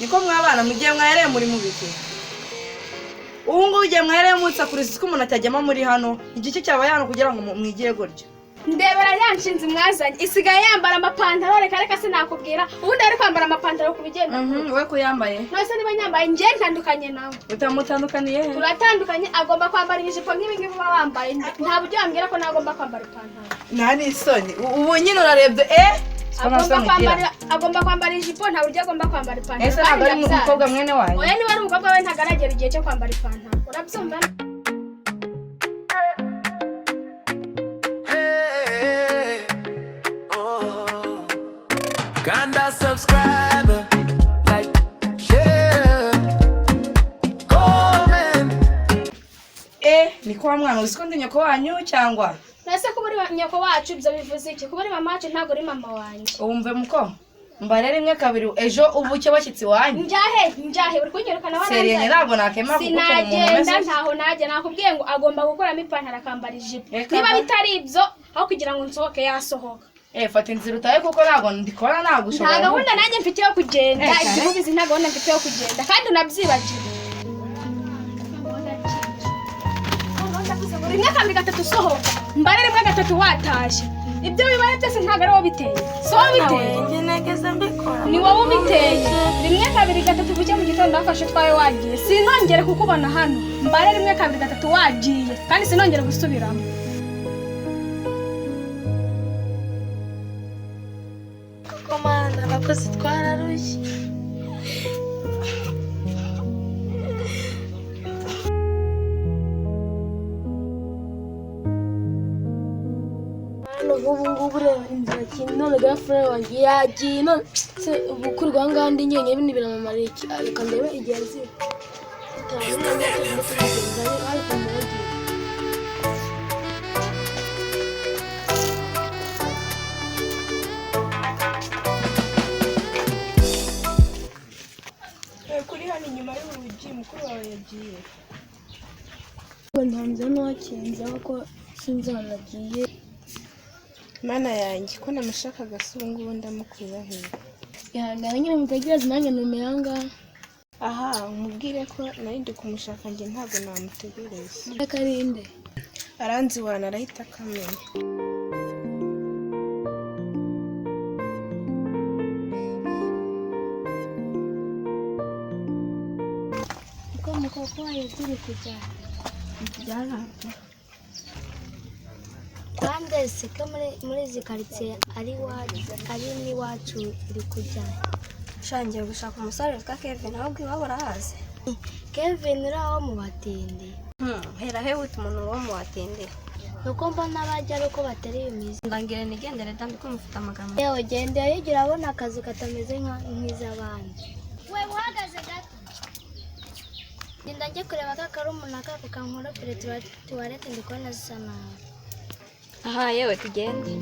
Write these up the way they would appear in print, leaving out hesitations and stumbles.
Niko mwabana mugiye mwahereye muri mubiki. Ubu ngubu ugiye mwahereye munsakuriza ko umuntu atajyamo muri hano, igice cyabaye hano kugira ngo mwigire gutya. Ndebera ya nshinzi mwazanye isigaye yambara amapantaro, reka reka sinakubwira. Ubundi ari kwambara amapantaro ku bigenda. We ko yambaye? None niba nyambaye njye ntandukanye nawe. Utamutandukaniye he? Turatandukanye, agomba kwambara ijipo nk'ibi ngibi uba wambaye. Nta buryo wambwira ko nawe agomba kwambara ipantaro. Nta n'isoni. Ubu nyine urarebye Agomba kwambara ijipo, nta buryo agomba kwambara ipantaro. Ese ntabwo ari umukobwa mwene wanyu? Oya, niba ari umukobwa we ntabwo aragera igihe cyo kwambara ipantaro, urabyumva? Kanda subscribe, like, share, comment. Niko wa mwana, uzi ko ndi nyoko wanyu cyangwa? Nase kuba uri nyoko wacu ibyo bivuze iki? Kuba uri mama wacu ntabwo uri mama wanjye. Wumve muko, mbare rimwe kabiri ejo ubuke bashyitsi wanyu. Njyahe njyahe, uri kunyirukana? Seriye ntabwo nakemera kugutunga umuntu Sinagenda. umeze. Ntaho najya, nakubwiye ngo agomba gukuramo ipantaro akambara ijipo. Reka Niba da. bitari ibyo, aho kugira ngo nsohoke yasohoka. Fata inzira utahe kuko ntabwo ndikora nagushobora. Nta gahunda nanjye mfite yo kugenda. Kare. Ibyo ubizi, nta gahunda mfite yo kugenda kandi unabyibagiwe. Rimwe kabiri gatatu sohoka, mbare rimwe gatatu watashye. Ibyo bibaye byose ntabwo ari wowe biteye, si wowe biteye, ni wowe ubiteye. Rimwe kabiri gatatu bucye mu gitondo wafashe utwawe wagiye, sinongere kukubona hano. Mbare rimwe kabiri gatatu wagiye kandi sinongere gusubiramo. Komanda, abakozi twararushye. Hano nk'ubu ngubu reba inzira kintu none gafure wanjye yagiye none se ubu kuri aha ngaha ndi njyenyine bino biramamara iki? Reka ndebe igihe azira. Ariko yagiye. Kuri hano inyuma y'urugi mukuru wawe yagiye. Ntanze n'uwakinze ko sinzi ahantu agiye. Mana yanjye, ko namushakaga se ubu ngubu ndamukura he? Ihangane nyine mutegereze nanjye numeye aha ngaha. Aha umubwire ko nari ndi kumushaka, njye ntabwo namutegereza. Akarinde. Aranzi wana arahita akamenya. Uko mukoko wayo turi kujya. Kandi siko muri izi karitsiye ari iwacu ari n'iwacu iri kujya. Shangiye gushaka umusore witwa Kevin, ahubwo iwabo urahazi? Kevin uri aho mu batindi. Hera he wita umuntu wo mu batindi? Nuko mbona bajya ari uko bateruye imizi. Ndangire nigendere dambi ko mufite amagambo. Yewe genda hirya urabona akazu katameze nk'iz'abandi. We uhagaze gato. Genda njye kureba ka karumuna kako kankoropere tuwarete, ndi kubona zisa nabi. Aha yewe tugende.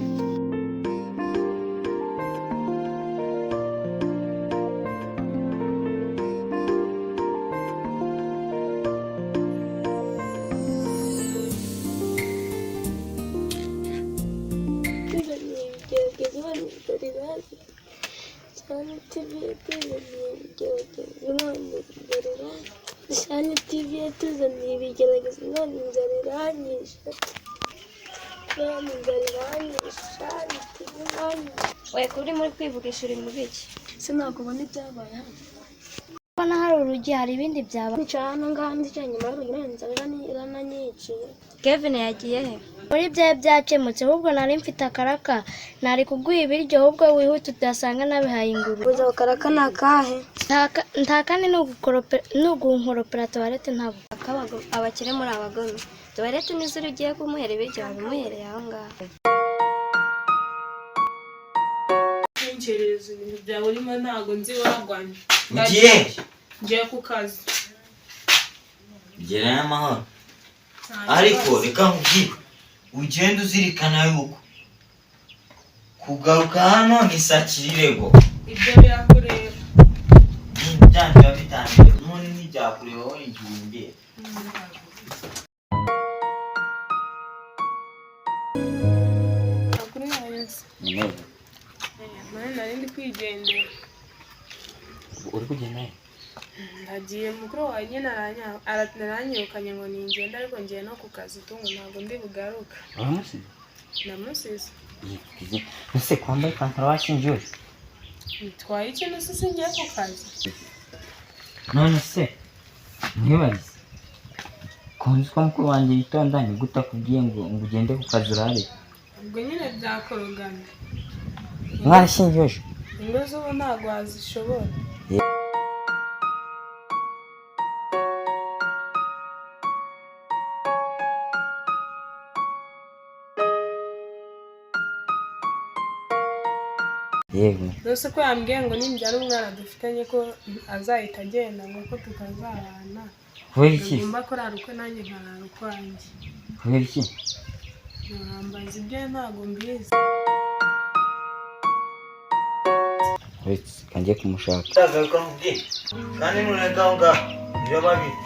Shani TV yatuzaniye ibigeragezo none inzara iranyishe. None inzara iranyishe. Shani TV iranyishe. We kuri muri kwivugisha uri mu biki? Sinakubona ibyabaye hano. Mbona hari urugi, hari ibindi byaba. Nicara hano ngaha ndicara inyuma y'urugi none inzara irananyiciye. Kevin yagiye he? Muri byawe byakemutse, ahubwo nari mfite akaraka nari kuguha ibiryo, ahubwo wihute udasanga nabihaye ingurube. Uza akaraka ni akahe? Nta kandi ni ugunkoropera tuwarete ntabwo. Abakire muri abagome. Tuwarete nizuri ugiye kumuhera ibiryo wabimuhereye aho ngaho. Nkerereza ibintu byawe urimo ntabwo nzi wagwanye. Ugiye? Ngiye ku kazi. Gerayo amahoro. Ariko reka nkubwire, ugende uzirikana yuko kugaruka hano ni sakirirego. Ibyo birakureba. Byanjye bitangiye none ntibyakureba wowe igihe umbwira. Amakuru yawe. Nari ndi kwigendera. Uri kugenda he? Ndagiye, mukuru wawe nyine aranyirukanye ngo ningende, ariko ngiye no ku kazi tungu, ntabwo ndi bugaruke. Uramusize? Ndamusize. Yipfize. Ese kwambaye ipantaro washingiwe? Bitwaye ikintu se singiye ku kazi? None se ntibarize kunzi ko mukuru wanjye yitonda, ni gute akubwiye ngo ugende ku kazi urare? Ubwo nyine byakorogana. Mwarashingiwe ejo? Ingo z'ubu ntabwo wazishobora. Yego. Rwose ko yambwiye ngo nimbyara umwana dufitanye ko azahita agenda, ngo ko tutazabana. Kubera iki? Agomba kurara ukwe nanjye nkarara ukwanjye. Kubera iki? Ntiwambaza ibyo, ntabwo mbizi. Uretse kangiye kumushaka. Ndagaruka nkubwire, kandi nureka aho ngaho biraba bibi.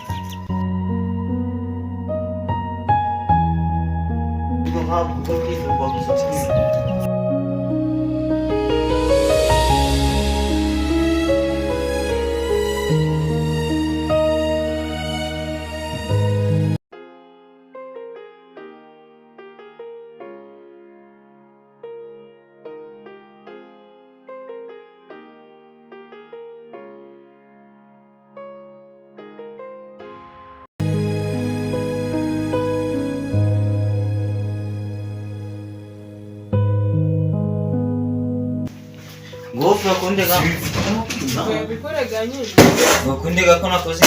Ubwo ntabwo ubwo kwirirwa gusa. Ngo bakundega. Ugiye gukorega nyine. Bakundega ko nakoze.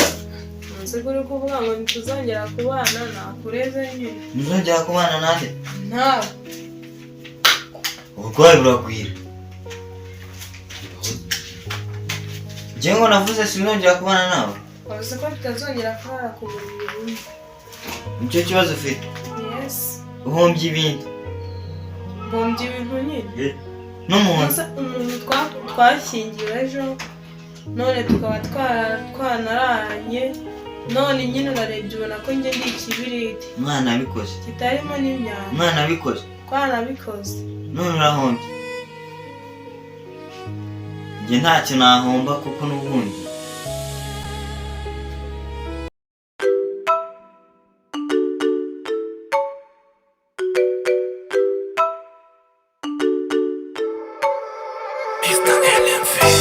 Nzi ko uri kuvuga ngo ntituzongera kubana, nakureze nyine. Ntuzongera kubana nande? Ntawe. Uburwayi buragwira. Njye ngo navuze sinzongera kubana nawe. Wavuze ko tutazongera kurara ku buriri bumwe. Nicyo kibazo ufite. Yes. Uhombye ibintu. Mbombye ibintu nyine. N'umuntu. Ese umuntu twashyingiwe ejo, none tukaba twanararanye, none nyine urarebye ubona ko njye ndi ikibiriti Umwana abikoze. kitarimo n'imyanda. Umwana abikoze. Twanabikoze. None urahombye. Njye ntacyo nahomba kuko n'ubundi. Mr. LMV.